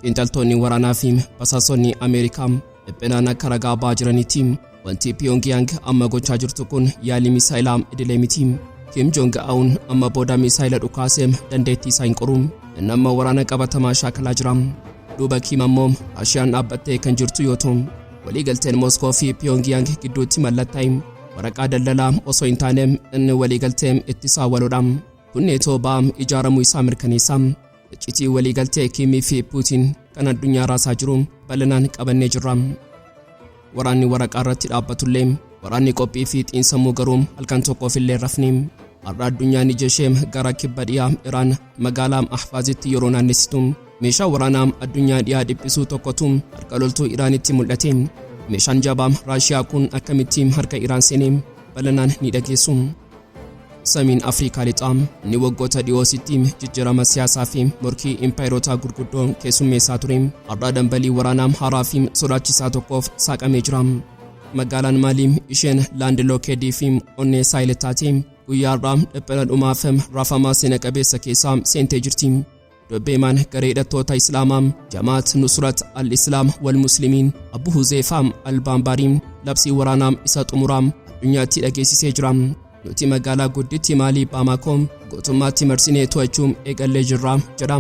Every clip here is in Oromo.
Xiinxaltoonni waraanaa fi basaasonni Ameerikaa dhiphinaan akka ragaa ba'aa jiranitti, wanti Pyongyang amma gochaa jirtu kun yaalii misaayilaa idilee miti. Kim Jong Un amma booda misaayila dhukaasee dandeettii isaa hin qoru. Inni amma waraana qabatamaa shaakalaa jira. Duuba Kim ammoo Raashiyaan dhaabbattee kan jirtu yoo ta'u, waliigalteen Moskoo fi Pyongyang gidduutti mallattaa'e waraqaa daldalaa osoo hin taane inni waliigaltee ittisaa waloodha. Kun Neetoo ba'aa ijaaramuu isaa mirkaneessa. Iccitii waliigaltee Kiimii fi Puutiin kan addunyaa raasaa jiru bal'inaan qabannee jirra. Waraanni waraqaa irratti dhaabbatullee, waraanni qophii fi xiinsammuu garuu halkan tokkoof illee rafne. Har'a addunyaan ija ishee gara kibba dhiyaa Iraan magaalaa Ahvaazitti yeroo naannessitu, meeshaa waraanaa addunyaa dhiyaa dhiphisuu tokkotu harka loltuu Iraanitti mul'ate. Meeshaan jabaa Raashiyaa kun akkamitti harka Iraan seene? Bal'inaan ni dhageessu. Samiin Afrikaa Lixaa inni waggoota dhiyoositti jijjiirama siyaasaa fi morkii impaayeroota gurguddoo keessummeessaa ture, har'a dambalii waraanaa haaraa fi sodaachisaa tokkoof saaqamee jira. Magaalaan Maalii isheen laandilookeedii fi onnee Saahil taate guyyaa har'aa dhiphina dhumaaf raafamaa seena qabeessa keessaa seentee jirti. Dubbiimaan garee hidhattoota Islaamaa Jamaat Nusrat al-Islaam wal Muslimiin Abu Huzeefaa al-Baambarii labsii waraanaa isa xumuraa addunyaatti dhageessisee jira. "Nuti magaalaa gudditti Maalii Baamaakoo guutummaatti marsinee to'achuu eegallee jirra" jedha.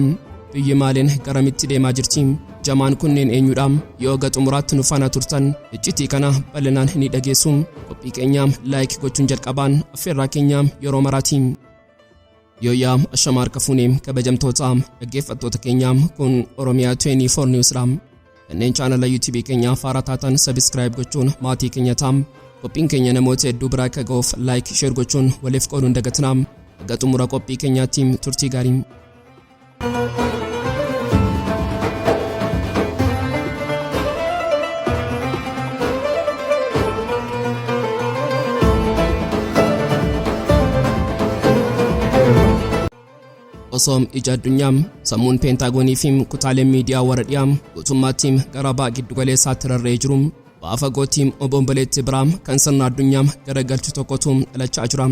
Biyyi Maaliin garamitti deemaa jirti? Jamaan kunneen eenyudha? Yoo ga xumuraatti nu faana turtan iccitii kana bal'inaan ni dhageessu. Qophii keenya like gochuun jalqabaan affeerraa keenya yeroo maraati. Yooyyaa, ashamaa harka fuunee, kabajamtoota dhaggeeffattoota keenya, kun Oromiyaa 24 News dha. Kanneen chaanala YouTube keenya faaraa taatan subscribe gochuun maatii keenya ta'a. Qophiin keenya namoota hedduu biraa akka ga'uuf like, share gochuun waliif qooduun dagatinaa. Hanga xumura qophii keenyaatti turtii gaarii. Osoo ija addunyaa, sammuun Peentaagoonii fi kutaaleen miidiyaa warra dhiyaa guutummaatti gara ba'a giddugaleessaatti rarra'ee jiru, ba'a fagootti obomboleetti biraa kan sirna addunyaa garagalchu tokkotu dhalachaa jira.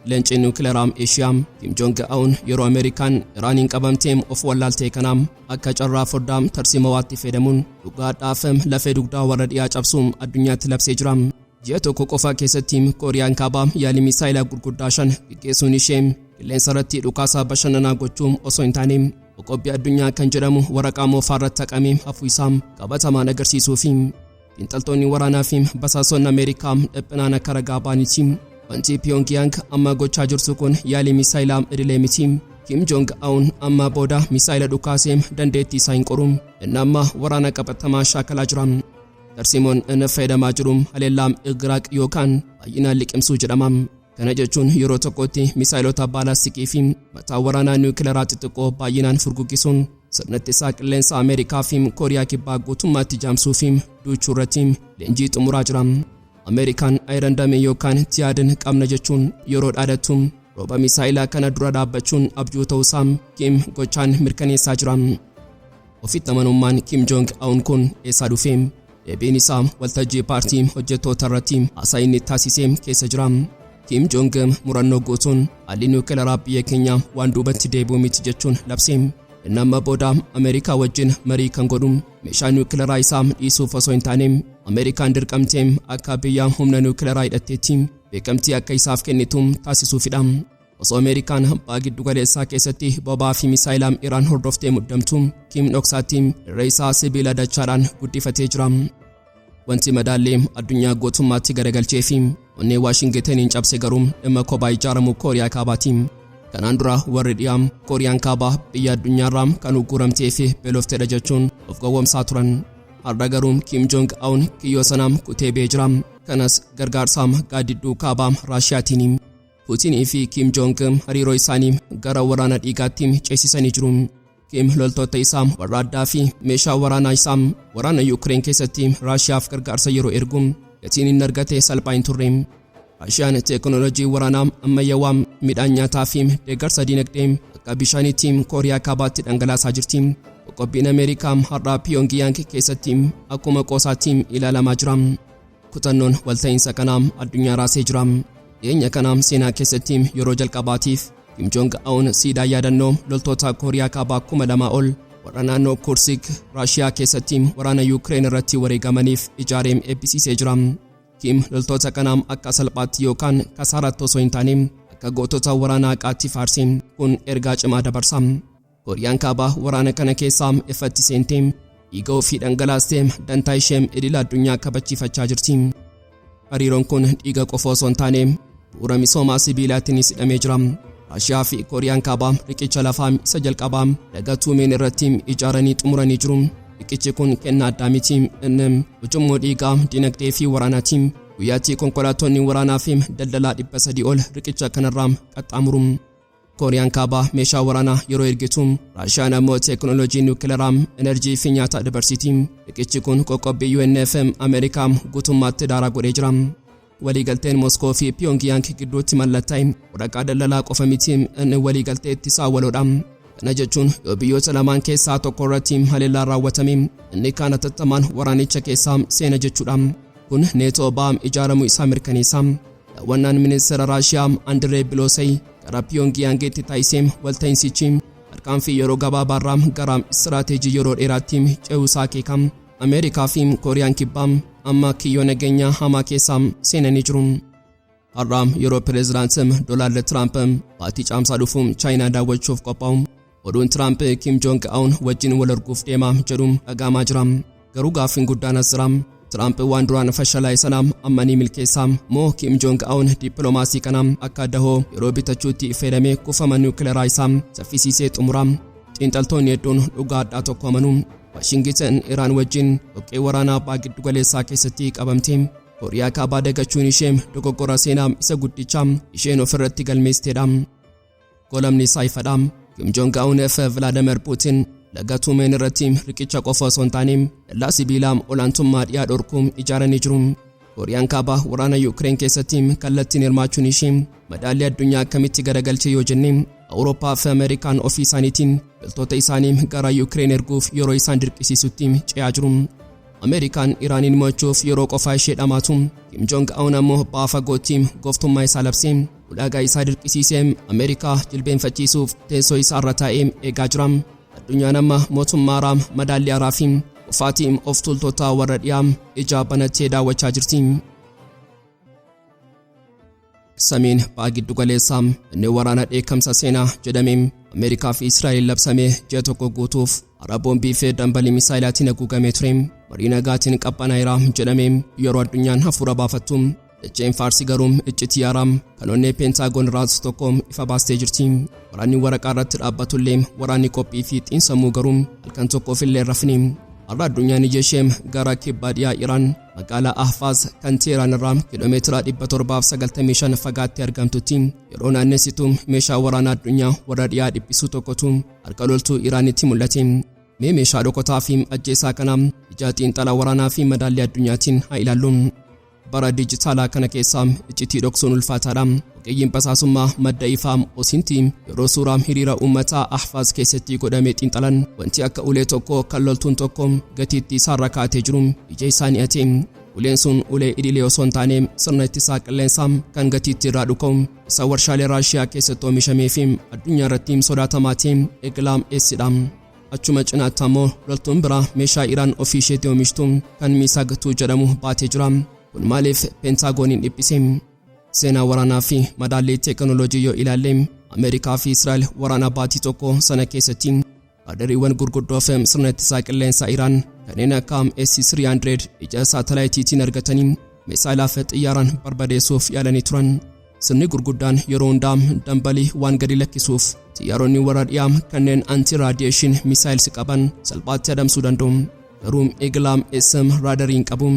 Leenci niwukilaraa Eeshiyaa Kim Jong Un yeroo Ameerikaan Iraaniin qabamtee of wallaaltee kana akka carraa foddaa tarsiimawaatti fayyadamuun dhugaadhaaf lafee dugdaa warra dhiyaa cabsuu addunyaatti labsee jira. Ji'a tokko qofa keessatti Kooriyaan Kaabaa yaalii misaayilaa gurguddaa 5 gaggeessuun ishee qilleensa irratti dhukaasaa bashannanaa gochuu osoo hin taane, qoqqobbii addunyaa kan jedhamu waraqaa moofaa irratti haqamee hafuu isaa qabatamaan agarsiisuu fi xiinxaltoonni waraanaa fi basaasonni Ameerikaa dhiphinaan akka ragaa ba'anitti, wanti Pyongyang amma gochaa jirtu kun yaalii misaayilaa idilee miti. Kim Jong Un amma booda misaayila dhukaasee dandeettii isaa hin qoru. Inni amma waraana qabatamaa shaakalaa jira. Tarsiimoon inni fayyadamaa jiru haleellaa Igraaq yookaan baay'inaan liqimsuu jedhama. Kana jechuun yeroo tokkotti misaayilota baalaastikii fi mataa waraanaa niwukilaraa xixiqqoo baay'inaan furguggisuun sirna ittisaa qilleensa Ameerikaa fi Kooriyaa Kibbaa guutummaatti jaamsuu fi duuchuu irratti leenjii xumuraa jira. Ameerikaan Iron Dome yookaan THAAD'n qabna jechuun yeroo dhaadattu, rooba misaayilaa kana dura dhaabbachuun abjuu ta'uusaa Kim gochaan mirkaneessaa jira. Ofitti amanummaan Kim Jong Un kun eessaa dhufe? Deebiin isaa waltajjii paartii hojjettoota irratti haasaa inni taasise keessa jira. Kim Jong murannoo guutuun, "Haalli niwukilaraa biyya keenyaa waan duubatti deebi'u miti" jechuun labse. Inni amma booda Ameerikaa wajjin marii kan godhu meeshaa niwukilaraa isaa dhiisuuf osoo hin taane, Ameerikaan dirqamtee akka biyya humna niwukilaraa hidhatteetti beekamtii akka isaaf kennitu taasisuufidha. Osoo Ameerikaan ba'a giddugaleessaa keessatti boba'aa fi misaayilaa Iraan hordoftee muddamtu, Kim dhoksaatti irree isaa sibiila dachaadhaan guddifatee jira. Wanti madaallii addunyaa guutummaatti garagalchee fi onnee Waashingitaniin cabse garuu dhimma kophaa ijaaramuu Kooriyaa Kaabaati. Kanaan dura warri dhiyaa Kooriyaan Kaabaa biyya addunyaarraa kan ugguramtee fi beeloftedha jechuun of gowwoomsaa turan. Har'a garuu Kim Jong Un kiyyoo sanaa kutee ba'ee jira. Kanas gargaarsa gaaddidduu kaabaa Raashiyaatiin. Puutinii fi Kim Jong hariiroo isaanii gara waraana dhiigaatti ceesisanii jiru. Kim loltoota isaa warra addaa fi meeshaa waraanaa isaa waraana Yuukireen keessatti Raashiyaaf gargaarsa yeroo ergu, gatiin inni argate salphaa hin turre. Raashiyaan teekinooloojii waraanaa ammayyawaa, midhaan nyaataa fi deeggarsa dinagdee akka bishaaniitti Kooriyaa Kaabaatti dhangalaasaa jirti. Qoqqobbiin Ameerikaa har'a Pyongyang keessatti akkuma qoosaatti ilaalamaa jira. Kutannoon walta'iinsa kanaa addunyaa raasee jira. Dhiyeenya kana seenaa keessatti yeroo jalqabaatiif Kim Jong Un siidaa yaadannoo loltoota Kooriyaa Kaabaa 2000 ol Warra naannoo Kursik Raashiyaa keessatti waraana Yuukireen irratti wareegamaniif ijaaree eebbisiisee jira. Kim loltoota kanaam akka salphaatti yookaan kasaaraatti osoo hin taane akka gootota waraanaa haqaatti faarse. Kun ergaa cimaa dabarsa. Kooriyaan Kaabaa waraana kana keessaa ifatti seentee dhiiga ofii dhangalaastee dantaa ishee idila addunyaa kabachiifachaa jirti. Hariiroon kun dhiiga qofa osoo hin taane bu'uura misoomaa sibiilaatiinis hidhamee jira. Raashiyaa fi Kooriyaan Kaabaa riqicha lafaa isa jalqabaa laga Tuumeen irratti ijaaranii xumuranii jiru. Riqichi kun kennaa addaa miti, inni ujummoo dhiigaa, dinagdee fi waraanaati. Guyyaatti konkolaattonni waraanaa fi daldalaa 300 ol riqicha kanarraa qaxxaamuru. Kooriyaan Kaabaa meeshaa waraanaa yeroo ergitu, Raashiyaan ammoo teekinooloojii niwukilaraa, enerjii fi nyaata dabarsiti. Riqichi kun qoqqobbii UNFM Ameerikaa guutummaatti daaraa godhee jira. Waliigalteen Moskoo fi Pyongyang gidduutti mallattaa'e waraqaa daldalaa qofa miti, inni waliigaltee ittisaa waloodha. Kana jechuun yoo biyyoota lamaan keessaa tokko irratti haleellaan raawwatame, inni kaan hatattamaan waraanicha keessaa seena jechuudha. Kun Neetoo ba'aa ijaaramuu isaa mirkaneessa. Daawwannaan ministeera Raashiyaa Andiree Biloosey gara Pyongyangitti taasise walta'iinsichi tarkaanfii yeroo gabaabaarraa gara istiraateejii yeroo dheeraatti ce'uusaa akeeka. Ameerikaa fi Kooriyaan Kibbaa amma kiyyoo nageenyaa hamaa keessa seenanii jiru. Har'a yeroo pireezidaantii Doonaald Tiraamp baatii Caamsaa dhufu Chaayinaa daawwachuuf qophaa'u, oduun Tiraamp Kim Jong Un wajjin wal arguuf deema jedhu dhaga'amaa jira. Garuu gaaffiin guddaan as jira. Tiraamp waan duraan fashalaa'e sana amma ni milkeessa moo Kim Jong Un dippiloomaasii kana akka dahoo yeroo bitachuutti fayyadamee kuufama niwukilaraa isaa saffisiisee xumura? Xiinxaltoonni hedduun dhugaa addaa tokko amanu. Waashingitan Iraan wajjin dhoqqee waraanaa abbaa giddugaleessaa keessatti qabamte. Kooriyaa Kaabaa dagachuun ishee dogoggora seenaa isa guddicha isheen ofirratti galmeessiteedha. Golamni isaa ifadha. Kim Jong Un fi Vladimir Putin laga Tuumeen irratti riqicha qofa osoo hin taane dallaa sibiilaa olaantummaa dhiyaa dhorkuu ijaaranii jiru. Kooriyaan Kaabaa waraana Yuukireen keessatti kallattiin hirmaachuun ishee madaalli addunyaa akkamitti garagalche yoo jenne, Awurooppaa fi Ameerikaan ofii isaaniitiin loltoota isaanii gara Yuukireen erguuf yeroo isaan dirqisiisutti ce'aa jiru. Ameerikaan Iraaniin mo'achuuf yeroo qofaa ishee dhamaatu, Kim Jong Un ammoo ba'a fagootti gooftummaa isaa labsee ulaagaa isaa dirqisiisee Ameerikaa jilbeenfachiisuuf teessoo isaa irra taa'ee eegaa jira. Addunyaan amma mootummaa haaraa, madaalli haaraa fi kufaatii of tuultota warra dhiyaa ija banattee daawwachaa jirti. Samiin ba'a giddu galeessaa inni waraana dheekkamsa seenaa jedhamee Ameerikaa fi Israa'el labsamee ji'a tokko guutuuf hara boombii fi dambalii misaayilaatiin haguugamee ture. Marii nagaatiin qabbanaa'eera jedhamee yeroo addunyaan hafuura baafattu, dacheen Faarsi garuu iccitii haaraa kan onnee Peentaagoon raasu tokko ifa baastee jirti. Waraanni waraqaa irratti dhaabbatullee, waraanni qophii fi xiinsammuu garuu halkan tokkoof illee hin rafne. Har'a addunyaan ija ishee gara kibba dhiyaa Iraan, magaalaa Ahfaaz kan Teheraan irraa kiiloomeetira 795 fagaattee argamtutti yeroo naannessitu, meeshaa waraanaa addunyaa warra dhiyaa dhiphisuu tokkotu harka loltuu Iraanitti mul'ate. Mee meeshaa dhokotaa fi ajjeesaa kana ija xiinxala waraanaa fi madaallii addunyaatiin haa ilaallu. Bara dijitaalaa kana keessa iccitii dhoksuun ulfaataadha. Ogeeyyiin basaasummaa madda ifaa OSINT yeroo suuraa hiriira uummataa Ahfaaz keessatti godhame xiinxalan, wanti akka ulee tokko kan loltuun tokko gatiittii isaarra kaatee jiru ija isaanii ate. Uleen sun ulee idilee osoo hin taane sirna ittisaa qilleensaa kan gatiittii irraa dhuka'u, isa warshaalee Raashiyaa keessatti oomishamee fi addunyaa irratti sodaatamaa ta'e Igla S dha. Achuma cinaatti ammoo loltuun biraa meeshaa Iraan ofii isheetii oomishtu kan Misagh 2 jedhamu baatee jira. Kun maaliif Peentagooniin dhiphise? Seenaa waraanaa fi madaallii teekinooloojii yoo ilaalle, Ameerikaa fi Israa'el waraana baatii tokko sana keessatti raadariiwwan gurguddoo fi sirna ittisaa qilleensaa Iraan kanneen akka S-300 ija saatalaayitiitiin argatanii misaayilaa fi xiyyaaraan barbadeessuuf yaalanii turan. Sirni gurguddaan yeroo hundaa dambalii waan gadi lakkisuuf xiyyaaronni warra dhiyaa kanneen anti-radiation missiles qaban salphaatti adamsuu danda'u. Garuu Igla S raadarii hin qabu.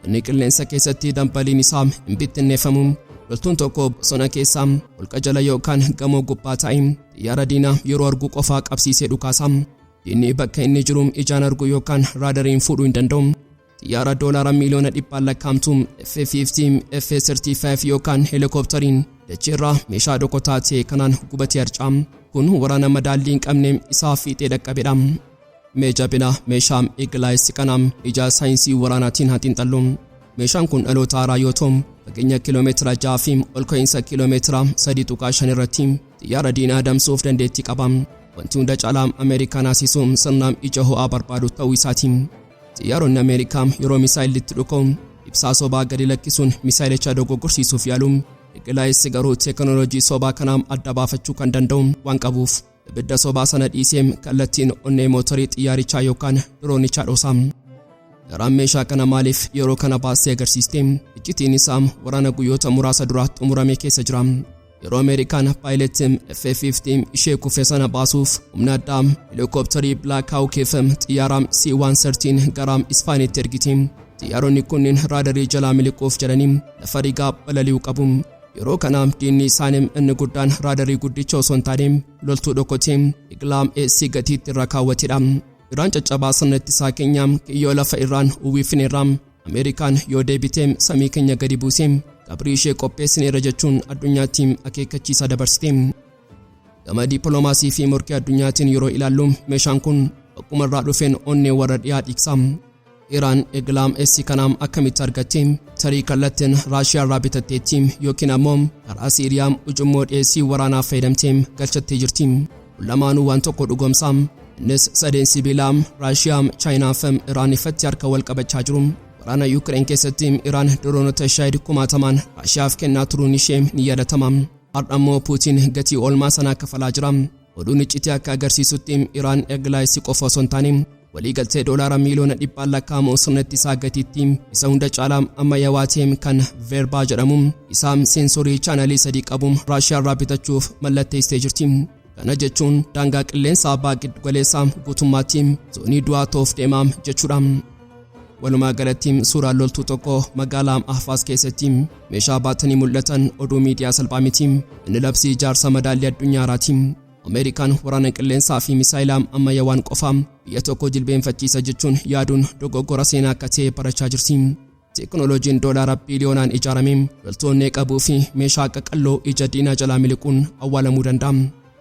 Inni qilleensa keessatti dambaliin isaa hin bittinneeffamu. Loltuun tokko bosona keessa, holqa jala yookaan gamoo gubbaa taa'ee xiyyaara diinaa yeroo argu qofaa qabsiisee dhukaasa. Diinni bakka inni jiru ijaan argu yookaan raadariin fuudhuu hin danda'u. Xiyyaara doolaara miiliyoona dhibbaan lakkaa'amtu F-15, F-35 yookaan heelikooptariin dacheerraa meeshaa dhokotaa ta'e kanaan gubatee harca'a. Kun waraana madaallii hin qabne isaa fiixee dhaqqabedha. Mee jabina meeshaa Igla S kanaa ija saayinsii waraanaatiin haa xiinxallu. Meeshaan kun dhaloota haaraa yoo ta'u, fageenya kiiloomeetira 6 fi ol ka'iinsa kiiloomeetira 3.5 irratti xiyyaara diinaa adamsuuf dandeettii qaba. Wanti hunda caalaa Ameerikaa naasisuu sirna ija ho'aa barbaadu ta'uu isaati. Xiyyaaronni Ameerikaa yeroo misaayilitti dhuka'u ibsaa sobaa gadi lakkisuun misaayilicha dogoggorsiisuuf yaalu. Eagle-Eye garuu teekinooloojii sobaa kanaa adda baafachuu kan danda'u waan qabuuf ibidda sobaa sana dhiisee kallattiin onnee mootorii xiyyaarichaa yookaan diroonichaa dhoosa. Iraan meeshaa kana maaliif yeroo kana baastee agarsiiste? Iccitiin isaa waraana guyyoota muraasa dura xumurame keessa jira. Yeroo Ameerikaan paayileetiin F-15 ishee kufe sana baasuuf humna addaa heelikooptarii Black Hawk fi xiyyaara C-130 gara Isfaanitti ergite. Xiyyaaronni kunneen raadarii jalaa miliquuf jedhanii lafa rigaa balali'uu qabu. Yeroo kana diinni isaanii inni guddaan raadarii guddicha osoo hin taane loltuu dhokotee Eagle-S gatiitti irra kaawwatedha. Iraan caccabaa sirna ittisaa keenya kiyyoo lafa irraan uwwifneerra. Ameerikaan yoo deebitee samii keenya gadi buusee qabrii ishee qopheessineerra jechuun addunyaatti akeekkachiisa dabarsite. Gama dippiloomaasii fi morkii addunyaatiin yeroo ilaallu meeshaan kun bakkuma irraa dhufeen onnee warra dhiyaa dhiigsa. Iraan Eagle-S kanaam akkamitti argatte? Tarii kallattiin Raashiyaa irraa bitatteetti yookiin ammoo karaa Siiriyaa ujummoo dhiyeessii waraanaaf fayyadamtee galchattee jirti. Lamaanuu waan tokko dhugoomsa. Innis sadeen sibiilaa Raashiyaa, Chaayinaa fi Iraan ifatti harka wal qabachaa jiru. Waraana Yuukireen keessatti Iraan diroonota Shaahid kumaatamaan Raashiyaaf kennaa turuun ishee ni yaadatama. Har'a immoo Puutiin gatii oolmaa sanaa kafalaa jira. Oduun iccitii akka agarsiisutti Iraan Eagle-S qofa osoo hin taane waliigaltee doolaara miiliyoona dhibbaan lakkaa'amu sirna ittisaa gatiitti isa hunda caalaa ammayyaawaa ta'e kan Veerbaa jedhamu isaa seensorii chaanalii 3 qabu Raashiyaa irraa bitachuuf mallatteessitee jirti. Kana jechuun daangaa qilleensaa abbaa giddugaleessaa guutummaatti zoonii du'aa ta'uuf deemaa jechuudha. Walumaa galatti suuraan loltuu tokko magaalaa Ahfaas keessatti meeshaa baatanii mul'atan oduu miidiyaa salphaa miti. Inni labsii ijaarsa madaallii addunyaa haaraati. Ameerikaan waraana qilleensaa fi misaayilaa ammayyaawaan qofa biyya tokko jilbeenfachiisa jechuun yaaduun dogoggora seenaa akka ta'e barachaa jirti. Teekinooloojiin doolaara biiliyoonaan ijaarame loltoonni qabuu fi meeshaa qaqalloo ija diinaa jalaa miliquun awwaalamuu danda'a.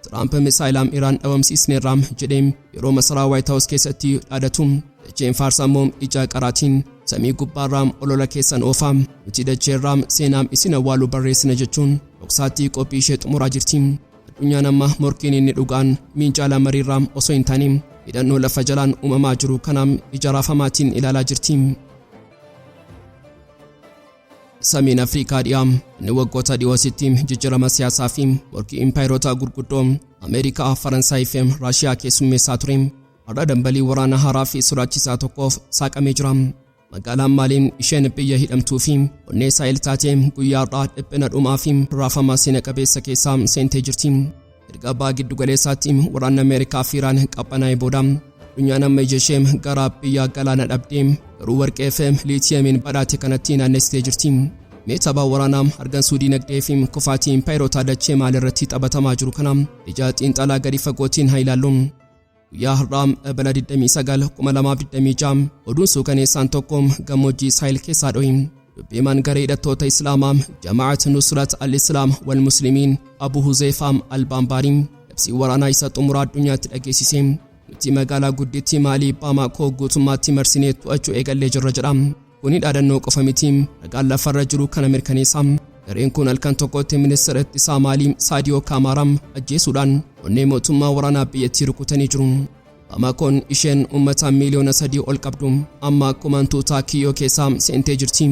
Tiraamp misaayilaa Iraan dhabamsiisneerra jedhee yeroo masaraa Waayit Haawus keessatti dhaadatu dacheen faarsa immoo ija qaraatiin samii gubbaarraa olola keessan oofaa nuti dacheerraa seenaa isin awwaaluu barreessina jechuun dhoksaatti qophii ishee xumuraa jirti. Addunyaan amma morkiin inni dhugaan miinjaala mariirraa osoo hin taane hidhannoo lafa jalaan uumamaa jiru kanaam ija raafamaatiin ilaalaa jirti. Samiin Afrikaa dhiyaa inni waggoota dhiyoositti jijjiirama siyaasaa fi morkii impaayirota gurguddoo Ameerikaa, Faransaay fi Raashiyaa keessummeessaa ture. Har'a dambalii waraana haaraa fi sodaachisaa tokkoof saaqamee jira. Magaalaan Maaliin isheen biyya hidhamtuu fi onnee Saahil taatee guyyaa har'aa dhiphina dhumaa fi raafama seena qabeessa keessaa seentee jirti. Erga abbaa giddu galeessaatti waraanni Ameerikaa fi Iraan qabbanaa'ee booda addunyaan amma ija ishee gara biyya galaana dhabdee garuu warqee fi liitiyemiin badhaate kanatti naannessitee jirti. Mee tapha waraanaa argansuu diinagdee fi kufaatii impaayirota dachee maalirratti taphatamaa jiru kana ija xiinxalaa gadi fagootiin haa ilaallu. Guyyaa har'aa Ebla 29 2026 oduun suukaneessaan tokko gammoojjii Saahil keessaa dhohi. Dubbiimaan garee hidhattoota Islaamaa Jamaat Nusrat al-Islaam wal Muslimiin Abu Huzeefaa al-Baambaariin labsii waraanaa isa xumuraa addunyaatti dhageessise. Nuti magaalaa guddittii Maalii Baamaakoo guutummaatti marsinee to'achuu eegallee jirra jedha. Kuni dhaadannoo qofa miti, ragaan lafarra jiru kana mirkaneessa. Gareen kun halkan tokkotti ministeera ittisaa Maalii Saadiyoo Kaamaaraa ajjeesuudhaan onnee mootummaa waraanaa biyyattii rukutanii jiru. Baamaakoon isheen uummata miiliyoona 3 ol qabdu amma akkuma hantuutaa kiyyoo keessaa seentee jirti.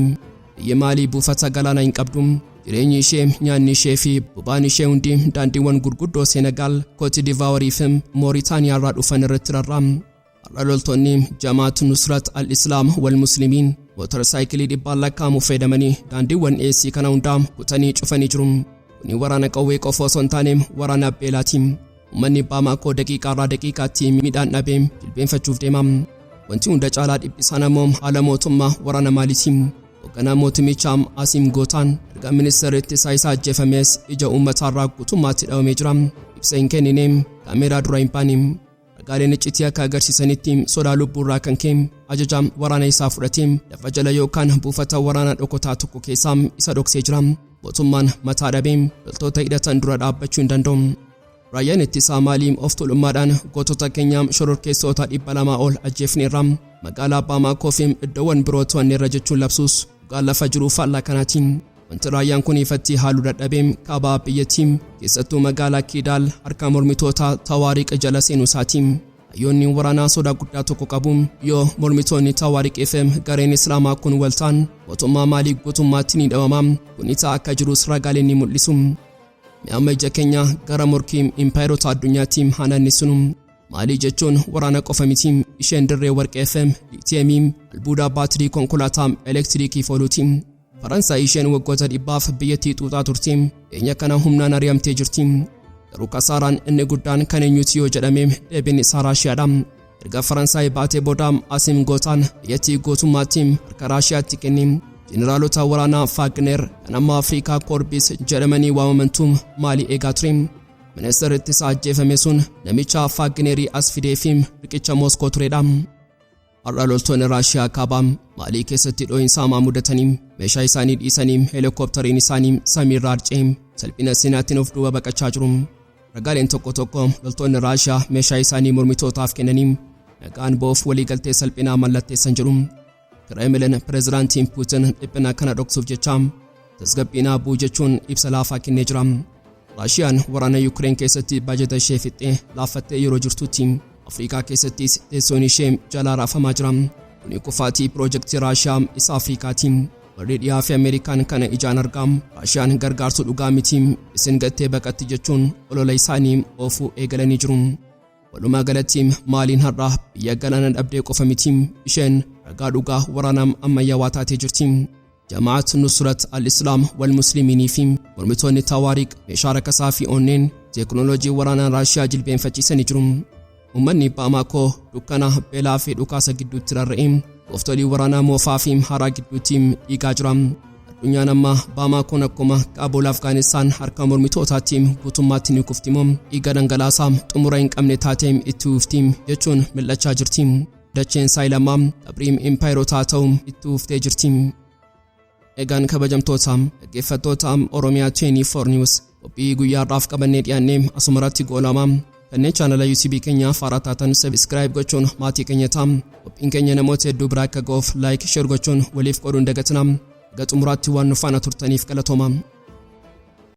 Biyyi Maalii buufata galaanaa hin qabdu. Jireenyi ishee, nyaanni ishee fi boba'aan ishee hundi daandiiwwan gurguddoo Senegaal, Kooti Divaawarii fi Mooritaaniyaa irraa dhufan irratti rarra'a. Har'a loltoonni Jamaat Nusrat al-Islaam wal Muslimiin mootorsaayikilii dhibbaan lakkaa'amu fayyadamanii daandiiwwan dhiyeessii kana hundaa kutanii cufanii jiru. Kuni waraana qawwee qofa osoo hin taane waraana beelaati. Uummanni Baamaakoo daqiiqaarraa daqiiqaatti midhaan dhabee jilbeenfachuuf deema. Wanti hunda caalaa dhiphisaan ammoo haala mootummaa waraana Maaliiti. Hoogganaa mootummichaa Asiim Gootaan erga ministeerri ittisaa isaa ajjeefamees ija uummataarraa guutummaatti dhabamee jira. Ibsa hin kennine, kaameeraa dura hin baane. Ragaaleen iccitii akka agarsiisanitti sodaa lubbuurraa kan ka'e ajaja waraana isaa fudhatee lafa jala yookaan buufata waraanaa dhokotaa tokko keessaa isa dhoksee jira. Mootummaan mataa dhabee loltoota hidhatan dura dhaabbachuu hin danda'u. Raayyaan ittisaa Maalii of tuulummaadhaan gootota keenya shororkeessota 200 ol ajjeefneerra. Magaalaa Baamaakoo fi iddoowwan biroo to'anneerra jechuun labsuus dhugaan lafa jiru faallaa kanaatiin. Wanti raayyaan kun ifatti haaluu dadhabee kaabaa biyyattii keessattuu magaalaa Kiidaal harka mormitoota Tawaariq jala seenuu isaati. Hayyoonni waraanaa sodaa guddaa tokko qabu. Yoo mormitoonni Tawaariq fi gareen Islaamaa kun waltaan, mootummaa Maalii guutummaatti ni dhabama. Kun ta'a akka jirus ragaaleen ni mul'isu. Mi'amma ija keenya gara morkii impaayerota addunyaatti haa naannesinu. Maalii jechuun waraana qofa miti. Isheen dirree warqee fi liitiyeemii, albuudaa baatirii konkolaataa elektiriikiif ooluuti. Faransaay isheen waggoota 100f biyyattii xuuxaa turte dhiyeenya kana humnaan ari'amtee jirti. Garuu kasaaraan inni guddaan kan eenyuti yoo jedhame, deebiin isaa Raashiyaadha. Erga Faransaay baatee booda Asiim Gootaan biyyattii guutummaatti harka Raashiyaatti kenne. Jeneraalota waraanaa Faagner kan amma Afrikaa Korpis jedhamanii waamamantu Maalii eegaa ture. Ministeerri ittisaa ajjeefame sun namicha Faagnerii as fidee fi riqicha Mooskoo turedha. Har'a loltoonni Raashiyaa kaabaa Maalii keessatti dhoo'insa hamaa mudatanii, meeshaa isaanii dhiisanii, heelikooptariin isaanii samiirraa harca'ee, salphina seenaatiin of duuba baqachaa jiru. Ragaaleen tokko tokko loltoonni Raashiyaa meeshaa isaanii mormitootaaf kennanii nagaan ba'uuf waliigaltee salphinaa mallatteessan jedhu. Kireemilin pireezidaantiin Puutin dhiphina kana dhoksuuf jecha tasgabbiinaa bu'u jechuun ibsa laafaa kennee jira. Raashiyaan waraana Yukireen keessatti baajata ishee fixxee laaffattee yeroo jirtutti, Afrikaa keessattis teessoon ishee jalaa raafamaa jira. Kuni kufaatii piroojeektii Raashiyaa isa Afrikaati. Warri dhiyaa fi Ameerikaan kana ijaan argaa Raashiyaan gargaarsu dhugaa miti, isin gattee baqatti jechuun olola isaanii oofuu eegalanii jiru. Walumaa galatti Maaliin har'a biyya galaana dhabdee qofa miti, isheen ragaa dhugaa waraanaa ammayyaawaa taatee jirti. Jamaat Nusrat al-Islaam wal Muslimiinii fi mormitoonni Tawaariq meeshaa rakasaa fi onneen teeknooloojii waraanaa Raashiyaa jilbeenfachiisanii jiru. Uummanni Baamaakoo dukkana, beelaa fi dhukaasa gidduutti rarra'ee gooftolii waraanaa moofaa fi haaraa gidduutti dhiigaa jira. Addunyaan amma Baamaakoon akkuma Kaabul Afgaanistaan harka mormitootaatti guutummaatti ni kufti moo dhiiga dhangalaasaa xumura hin qabne taatee itti ufti jechuun mil'achaa jirti. Dacheen Saayilamaa qabriim impaayerotaa ta'uu itti uftee jirti. Egaan kabajamtoota dhaggeeffattoota Oromiyaa 24 News, qophii guyyaa har'aaf qabannee dhiyaannee asumarratti goolama. Kanneen chaanala YouTube keenya faaraa taatan subscribe gochuun maatii keenya ta'a. Qophiin keenya namoota hedduu biraa akka ga'uuf like, share gochuun waliif qooduun dagatina. Egaa xumuraatti waan nu faana turtaniif galatooma.